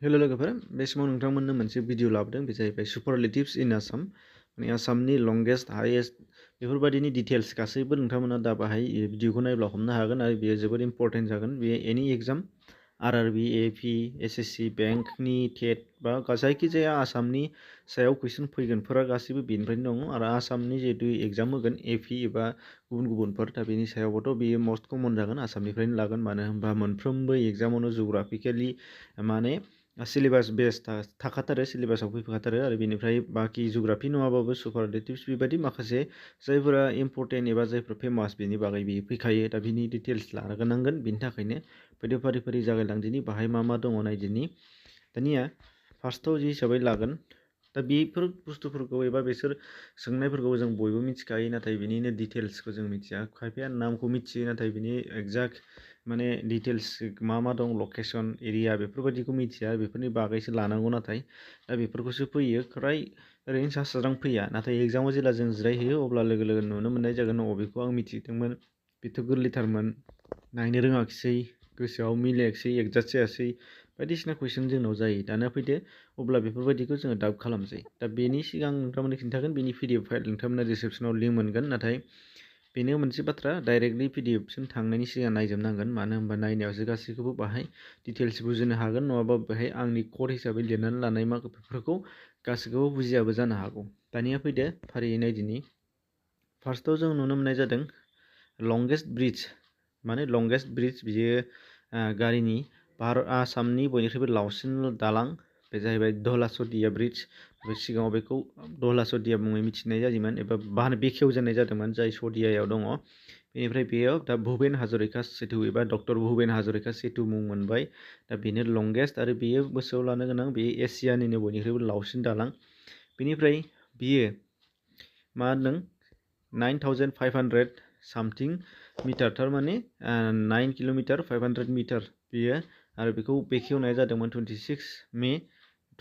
hello लोगोफोर बे समाव नोंथांमोननो मोनसे भिडिअ लाबोदों बे जाहैबाय सुपरलेटिव्स इन आसाम माने आसामनि लंगेस्ट हाइएस्ट बेफोरबायदिनि डिटेल्स गासैबो नोंथांमोना दा बाहाय भिडिअखौ नायब्ला हमनो हागोन आरो बेयो जोबोद इम्पर्टेन्ट जागोन बे एनि एग्जाम आरआरबी एपी एसएससी बेंकनि टेट बा जायखिजाया आसामनि सायाव कुइसन फैगोनफोरा गासैबो बेनिफ्रायनो दङ आरो आसामनि जिहेतु एग्जाम होगोन एपी एबा गुबुन गुबुनफोर दा बेनि सायावबोथ' बेयो मस्ट कमन जागोन आसामनिफ्रायनो लागोन मानो होनबा मोनफ्रोमबो एग्जामावनो जिअग्राफिकेलि माने सिलेबास बेस थाखाथारो सिलेबासाव फैफाखाथारो आरो बेनिफ्राय बाखि जिअग्राफि नङाबाबो सुपारलेटिव्स बेबायदि माखासे जायफोरा इम्पर्टेन्ट एबा जायफोरा फेमास बेनि बागै बेयो फैखायो दा बिनि डिटेल्स लानांगोन बिनि थाखायनो फैदो फारि फारि जागायलांदिनि बाहाय मा दङ नायदिनि दानिया फार्स्टआव जि हिसाबै लागोन दा बेफोर बुस्थुफोरखौ एबा बिसोर सोंनायफोरखौ जों बयबो मिथिखायो नाथाय बिनिनो डिटेल्सखौ जों मिथिया खायफाया नामखौ मिथियो नाथाय बिनि एक्जाक्ट माने डिटेल्स मा दं लकेसन एरिया बेफोरबायदिखौ मिथिया बेफोरनि बागैसो लानांगौ नाथाय दा बेफोरखौसो फैयो फ्राय ओरैनो सा साज्रां फैया नाथाय एग्जामाव जेब्ला जों जिरायहैयो अब्ला लोगो लोगो नुनो मोननाय जागोन बेखौ आं मिथिदोंमोन बेथ' गोरलैथारमोन नायनो रोङाखिसै गोसोआव मिलायाखिसै एडजास्ट जायासै बायदिसिना कुइसन जोंनाव जायो दाना फैदो अब्ला बेफोरबायदिखौ जोङो डाउट खालामसै दा बेनि सिगां नोंथांमोननो खिन्थागोन बेनि पिडिएफ फाइल नोंथांमोना डिसक्रिपसनाव लिंक मोनगोन नाथाय बेनो मोनसे बाथ्रा डाइरेक्टलि पिडिएफसिम थांनायनि सिगां नायजोबनांगोन मानो होनबा नायनायावसो गासैखौबो बाहाय डिटेल्स बुजिनो हागोन नङाबा बेहाय आंनि कड हिसाबै लिरनानै लानाय माखासेफोरखौ गासैखौबो बुजियाबो जानो हागौ दानिया फैदो फारियै नायदिनि फार्स्टआव जों नुनो मोननाय जादों लंगेस्ट ब्रिज माने लंगेस्ट ब्रिज बियो गारिनि आसामनि बयनिख्रुइबो लावसिन दालां बे जाहैबाय धलासदिया ब्रिज सिगाङाव बेखौ धलासदिया मुङै मिथिनाय जायोमोन एबा बेखेवजेननाय जादोंमोन जाय सदियायाव दङ बेनिफ्राय बेयाव दा भुपेन हाजरिका सेतु एबा डक्टर भुपेन हाजरिका सेतु मुं मोनबाय दा बेनो लंगेस्ट आरो बेयो गोसोआव लानो गोनां बे एसियानिनो बयनिख्रुइबो लावसिन दालां बेनिफ्राय बियो मा होनदों 9500 सामथिं मिटार थारमाने 9 किल'मिटार 500 मिटार बियो आरो बेखौ बेखेवनाय जादोंमोन 26 मे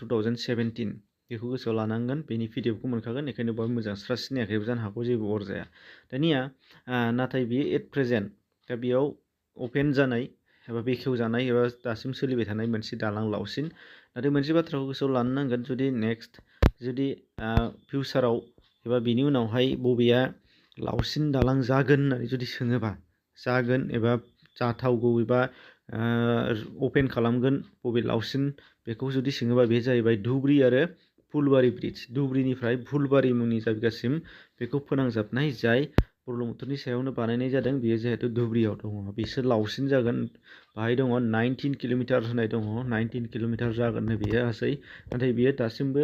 2017 बेखौ गोसोआव लानांगोन बेनि पिडिएफखौ मोनखागोन बेखायनो बयबो मोजां स्रा सिनायाखैबो जानो हागौ जेबो अरजाया दानिया नाथाय बियो एट प्रेजेन्ट दा बेयाव अपेन जानाय एबा बेखेवजानाय एबा दासिम सोलिबाय थानाय मोनसे दालां लावसिन नाथाय मोनसे बाथ्राखौ गोसोआव लानो नांगोन जुदि नेक्स्ट जुदि फिउचाराव एबा बिनि उनावहाय बबेया लावसिन दालां जागोन होननानै जुदि सोङोबा जागोन एबा जाथावगौ एबा अपेन खालामगोन बबे लावसिन बेखौ जुदि सोङोबा बे जाहैबाय धुब्रि आरो फुलबारि ब्रिज धुब्रिनिफ्राय फुलबारि मुंनि जायगासिम बेखौ फोनांजाबनाय जाय बुरलुंबुथुरनि सायावनो बानायनाय जादों बेयो जिहेतु धुब्रियाव दङ बिसोर लावसिन जागोन बाहाय दङ 19 किल'मिटार होनाय दङ 19 किल'मिटार जागोननो बेयो गासै नाथाय बियो दासिमबो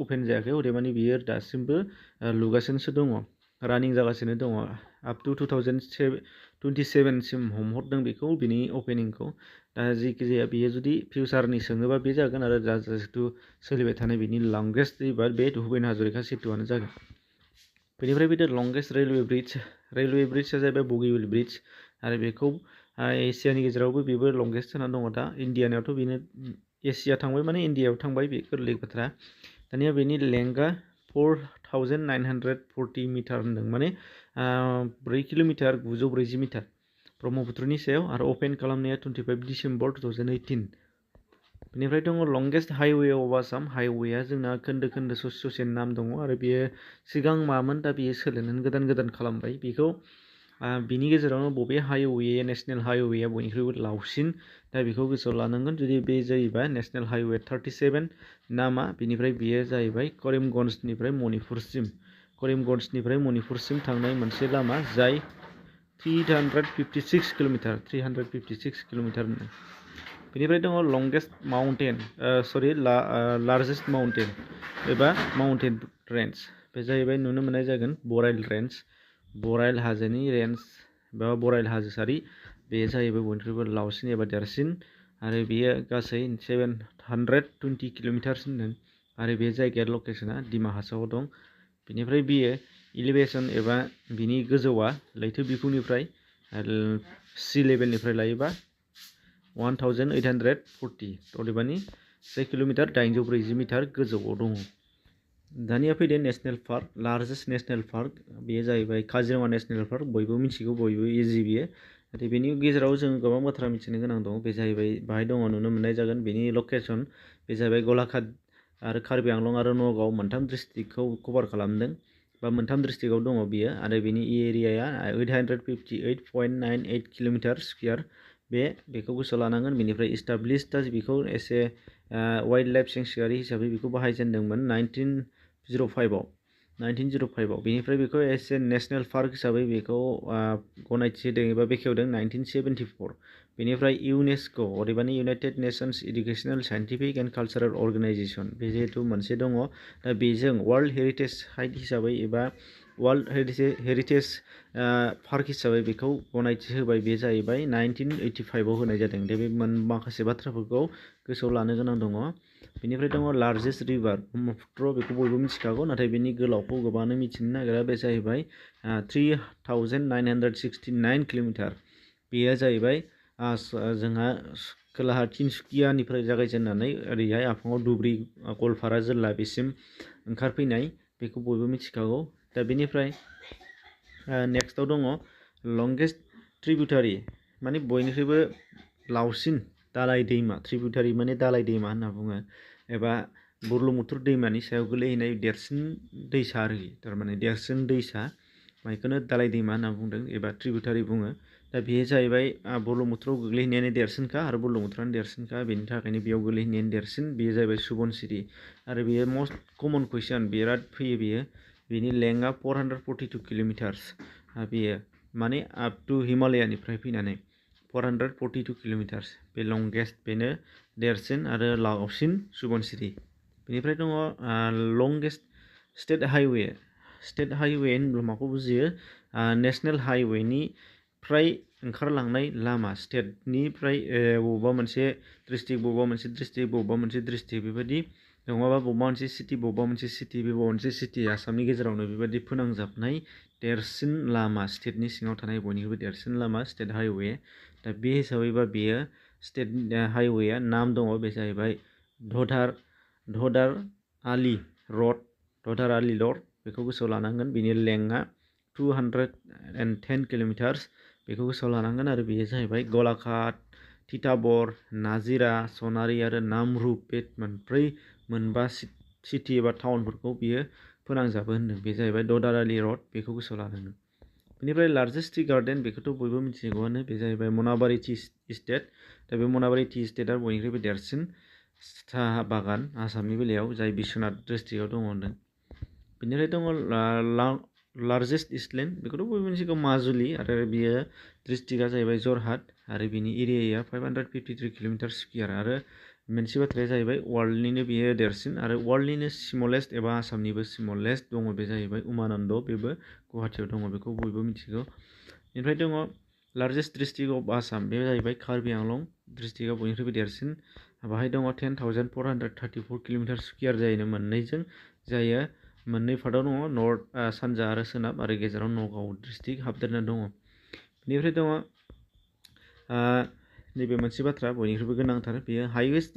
अपेन जायाखै अदेबानि बियो दासिमबो लुगासिनोसो दङ रानिं जागासिनो दङ आप टु 2027 सिम हमहरदों बेखौ बिनि अपेनिंखौ दा जिखिजाया बेयो जुदि फिउचारनि सोङोबा बे जागोन आरो जिहेतु सोलिबाय थानाय बिनि लंगेस्ट एबा बे भुपेन हाजरिका सेतुआनो जागोन बेनिफ्राय बे लंगेस्ट रेलवे ब्रिजआ जाहैबाय बगिबिल ब्रिज आरो बेखौ एसियानि गेजेरावबो बेबो लंगेस्ट जानानै दङ दा इण्डियानियावथ' बेनो एसिया थांबाय माने इण्डियायाव थांबाय बे गोरलै बाथ्रा दानिया बेनि लेंथआ 4940 मिटार होनदों माने 4 किल'मिटार 940 मिटार ब्रह्मपुत्रनि सायाव आरो अपेन खालामनाया 25 डिसेम्बर 2018 बेनिफ्राय दङ लंगेस्ट हाइवे अफ आसाम हाइवेआ जोंना खोन्दो खोन्दो ससे नाम दङ आरो बेयो सिगां मामोन दा बेयो सोलायनानै गोदान खालामबाय बेखौ बिनि गेजेरावनो बबे हाइवे नेशनेल हाइवेआ बयनिख्रुइबो लावसिन दा बेखौ गोसोआव लानांगोन जुदि बे जायोबा नेशनेल हाइवे 37 नामा बेनिफ्राय बेयो जाहैबाय करिमगन्जनिफ्राय मणिपुरसिम थांनाय मोनसे लामा जाय 356 किल'मिटार बेनिफ्राय दङ लंगेस्ट माउन्टेन लार्जेस्ट माउन्टेन एबा माउन्टेन रेन्ज बे जाहैबाय नुनो मोननाय जागोन बराइल हाजोनि रेन्ज बा बराइल हाजो सारि बे जाहैबाय बयनिख्रुइबो लावसिन एबा देरसिन आरो बेयो गासै 720 किल'मिटारसिन होनदों आरो बे जायगाया लकेसना दिमा हासावआव दं बेनिफ्राय बियो इलिभेसन एबा बिनि गोजौआ लैथो बिखुंनिफ्राय सी लेभेलनिफ्राय लायोबा 1840 अदेबानि 6 किल'मिटार 840 मिटार गोजौआव दङ दानिया फैदो national park largest national park बेयो जाहैबाय काजिरङा नेशनेल पार्क बयबो मिथिगौ बयबो इजि बियो नाथाय बेनि गेजेराव जों गोबां बाथ्रा मिथिनो गोनां दं बे जाहैबाय बाहाय दङ नुनो मोननाय जागोन बेनि लकेसन बे जाहैबाय गलाघाट आरो कार्बि आंलं आरो नगाव मोनथाम डिस्ट्रिक्टखौ कभार खालामदों बा मोनथाम डिस्ट्रिक्टआव दङ बियो आरो बेनि एरियाया 858.98 किल'मिटार स्कुवार बेखौ गोसोआव लानांगोन बेनिफ्राय इस्टाब्लिश दा बेखौ एसे वाइल्ड लाइफ सेंक्सुवारि हिसाबै बेखौ बाहायजेनदोंमोन 1905आव बेनिफ्राय बेखौ एसे नेसनेल पार्क हिसाबै बेखौ गनायथि होदों एबा बेखेवदों 1974 बेनिफ्राय इउनेस्क' अदेबानि United nations educational scientific and cultural organisation बे जिहेतु मोनसे दङ दा बेजों वर्ल्ड हेरिटेज साइट हिसाबै एबा वर्ल्ड हेरिटेज पार्क हिसाबै बेखौ गनायथि होबाय बे जाहैबाय 1985आव होनाय जादों दा बे माखासे बाथ्राफोरखौ गोसोआव लानो गोनां दङ बेनिफ्राय दङ लार्जेस्ट रिभार ब्रह्मपुत्र बेखौ बयबो मिथिखागौ नाथाय बेनि गोलावखौ गोबाङानो मिथिनो नागिरा बे जाहैबाय 3969 किल'मिटार बेयो जाहैबाय जोंहा खोलाहा तिनसुकियानिफ्राय जागायजेननानै ओरैहाय आफाङाव धुब्री गवालपारा जिल्ला बेसिम ओंखारफैनाय बेखौ बयबो मिथिखागौ दा बेनिफ्राय नेक्स्टआव दङ लंगेस्ट ट्रिबिउटारि माने बयनिख्रुइबो लावसिन दालाय दैमा ट्रिबिउटारि माने दालाय दैमा होनना बुङो एबा बुरलुंबुथुर दैमानि सायाव गोलैहैनाय देरसिन दैसा आरोखि थारमाने देरसिन दैसा बेखौनो दालाय दैमा होनना बुंदों एबा ट्रिबिउटारि बुङो दा बेयो जाहैबाय बुरलुंबुथुराव गोग्लैहैनायानो देरसिनखा आरो बुरलुंबुथुरानो देरसिनखा बेनि थाखायनो बेयाव गोग्लैहैनायानो देरसिन बेयो जाहैबाय सुबनसिरि आरो बेयो मस्ट कमन कुइसन बिराद फैयो बेयो बेनि लेंथआ 442 किल'मिटार्स बेयो माने आप टु हिमालयानिफ्राय फैनानै 442 किल'मिटार्स बे लंगेस्ट बेनो देरसिन आरो लावसिन सुबनसिरि बेनिफ्राय दङ लंगेस्ट स्टेट हाइवे होनब्ला माखौ बुजियो नेसनेल हाइवेनिफ्राय ओंखारलांनाय लामा स्टेटनिफ्राय बबेबा मोनसे डिस्ट्रिक्ट बेबायदि नङाबा बबेबा मोनसे सिटि बे बबेबा मोनसे सिटि आसामनि गेजेरावनो बेबायदि फोनांजाबनाय देरसिन लामा स्टेटनि सिङाव थानाय बयनिख्रुइबो देरसिन लामा स्टेट हाइवे दा बे हिसाबैबा बेयो स्टेट हाइवेया नाम दङ बे जाहैबाय धदार आलि रड बेखौ गोसोआव लानांगोन बेनि लेंथआ 210 किल'मिटार्स बेखौ गोसोआव लानांगोन आरो बेयो जाहैबाय गलाघाट तिताबर नाजिरा सनारि आरो नामरुप बे मोनबा सिटि एबा टाउनफोरखौ बियो फोनांजाबो होनदों बे जाहैबाय ददारालि रड बेखौ गोसोआव लानांगोन बेनिफ्राय लार्जेस्ट टि गार्डेन बेखौथ' बयबो मिथिगौआनो बे जाहैबाय मनाबारि टि इस्टेट दा बे मनाबारि टि इस्टेटआ बयनिख्रुइबो देरसिन साहा बागान आसामनि बेलायाव जाय बिश्वनाथ डिस्ट्रिक्टआव दङ होनदों बेनिफ्राय दङ लार्जेस्ट इसलेण्ड बेखौथ' बयबो मिथिगौ माजुलि आरो बियो डिस्ट्रिक्टआ जाहैबाय जरहाट आरो बिनि एरियाया 553 किल'मिटार स्कुवार आरो मोनसे बाथ्राया जाहैबाय वर्ल्डनिनो बियो देरसिन आरो वर्ल्डनिनो स्मलेस्ट एबा आसामनिबो स्मलेस्ट दङ बे जाहैबाय उमानन्द बेबो गुवाहाटियाव दङ बेखौ बयबो मिथिगौ बेनिफ्राय दङ लार्जेस्ट डिस्ट्रिक्ट अफ आसाम बे जाहैबाय कार्बि आंलं डिस्ट्रिक्टआ बयनिख्रुइबो देरसिन बाहाय दङ 10,434 किल'मिटार स्कुवार जायो मोननैजों जायो मोननै पार्टआव दङ नर्थ सानजा आरो सोनाब आरो गेजेराव नगाव डिस्ट्रिक्ट हाबदेरना दङ बेनिफ्राय दङ नैबे मोनसे बाथ्रा बयनिख्रुइबो गोनांथार बेयो highest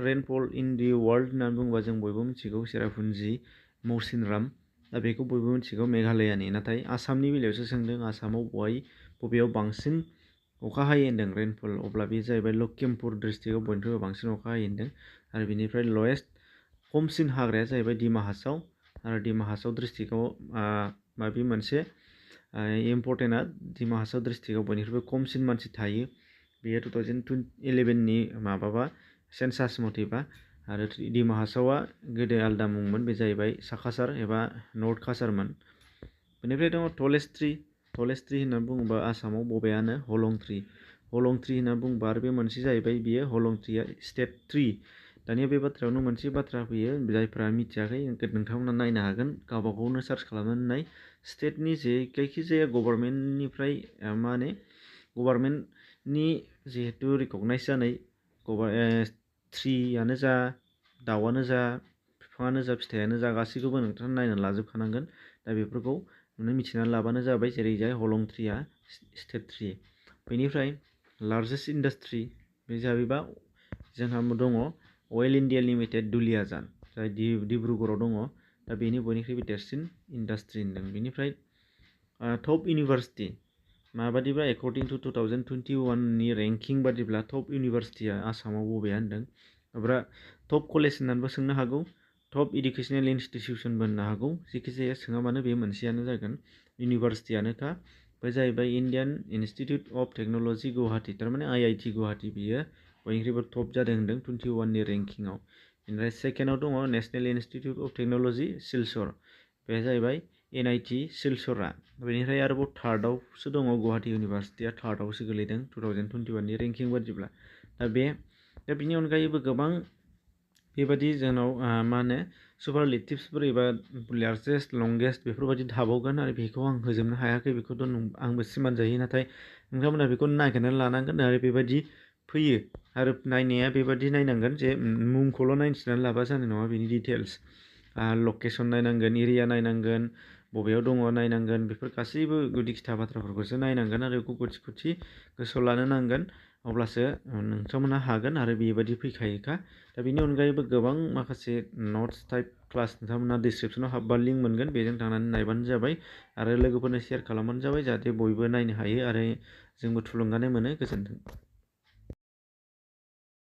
rainfall in the world होननानै बुङोबा जों बयबो मिथिगौ सेरापुन्जि मौसिनराम दा बेखौ बयबो मिथिगौ मेघालयानि नाथाय आसामनि बेलायावसो सोंदों आसामाव बबेयाव बांसिन अखा हायो होनदों रेनफल अब्ला बे जाहैबाय लखिमपुर डिस्ट्रिक्टआव बयनिख्रुइबो बांसिन अखा हायो होनदों आरो बेनिफ्राय लवेस्ट खमसिन हाग्राया जाहैबाय डिमा हासाव आरो डिमा हासाव डिस्ट्रिक्टआव माबे मोनसे इम्पर्टेन्टआ डिमा हासाव डिस्ट्रिक्टआव बयनिख्रुइबो खमसिन मानसि थायो बेयो 2011नि माबाबा सेन्सास मथेबा आरो डिमा हासावआ गोदो आलदा मुंमोन बे जाहैबाय साखासार एबा नर्थ कासारमोन बेनिफ्राय दङ टलेस्ट ट्रि होनना बुङोबा आसामाव बबेयानो हलं ट्रि होनना बुङोबा आरो बे मोनसे जाहैबाय बियो हलं ट्रिया स्टेट ट्रि दानिया बे बाथ्रायावनो मोनसे बाथ्रा फैयो जायफ्रा मिथियाखै नोंथांमोना नायनो हागोन गावबा गावनो सार्च खालामनानै नाय स्टेटनि जायखिजाया गभर्नमेन्टनिफ्राय गभर्नमेन्टनि जिहेतु रिकगनाइज जानाय ट्रियानो जा दाउआनो जा बिफाङानो जा फिथाइयानो जा गासैखौबो नोंथाङा नायनानै लाजोबखानांगोन दा बेफोरखौ मिथिनानै लाबानो जाबाय जेरैजाय हलं ट्रिया स्टेट ट्रि बेनिफ्राय लार्जेस्ट इन्डास्ट्रि बे जाहैबा जोंहा दङ अइल इन्डिया लिमिटेड दुलियाजान जाय डिब्रुगड़आव दङ दा बेनि बयनिख्रुइबो देरसिन इन्डास्ट्रि होनदों बेनिफ्राय टप इउनिभार्सिटि माबादिब्ला एकर्डिं टु 2021 नि रेंकिं बादिब्ला टप इउनिभारसिटिया आसामाव बबेया होनदों ओमफ्राय टप कलेज होननानैबो सोंनो हागौ टप इडुकेसनेल इनस्टिटिउसनबो होननो हागौ जेखिजाया सोङा मानो बे मोनसेयानो जागोन इउनिभारसिटियानोखा बे जाहैबाय Indian institute of technology Guwahati थारमाने IIT गुवाहाटि बियो बयनिख्रुइबो टप जादों होनदों 21 नि रेंकिंआव बेनिफ्राय सेकेन्डआव दङ national institute of technology Silchar बे जाहैबाय NIT सिलचरा बेनिफ्राय आरोबाव थार्डआवसो दङ गुवाहाटि इउनिभारसिटिया थार्डआवसो गोलैदों 2021 नि रेंकिं बादिब्ला दा बिनि अनगायैबो गोबां बेबादि जोंनाव मा होनो सुपारलेटिभ्सफोर एबा लार्जेस्ट लंगेस्ट बेफोरबायदि थाबावगोन आरो बेखौ आं होजोबनो हायाखै बेखौथ' आंबो सिमान जायो नाथाय नोंथांमोना बेखौ नागिरनानै लानांगोन आरो बेबायदि फैयो आरो नायनाया बेबादि नायनांगोन जे मुंखौल' नायथिनानै लाबा जानाय नङा बेनि डिटेल्स लकेसन नायनांगोन एरिया नायनांगोन बबेयाव दङ नायनांगोन बेफोर गासैबो गुदि खिथा बाथ्राफोरखौसो नायनांगोन आरो गुथि गुथि गोसोआव लानो नांगोन अब्लासो नोंथांमोना हागोन आरो बेबायदि फैखायोखा दा बेनि अनगायैबो गोबां माखासे नट्स टाइप क्लास नोंथांमोना डिसक्रिपसनाव हाबबा लिंक मोनगोन बेजों थांनानै नायबानो जाबाय आरो लोगोफोरनो शेयार खालामबानो जाबाय जाहाथे बयबो नायनो हायो आरो जोंबो थुलुंगानाय मोनो गोजोन्थों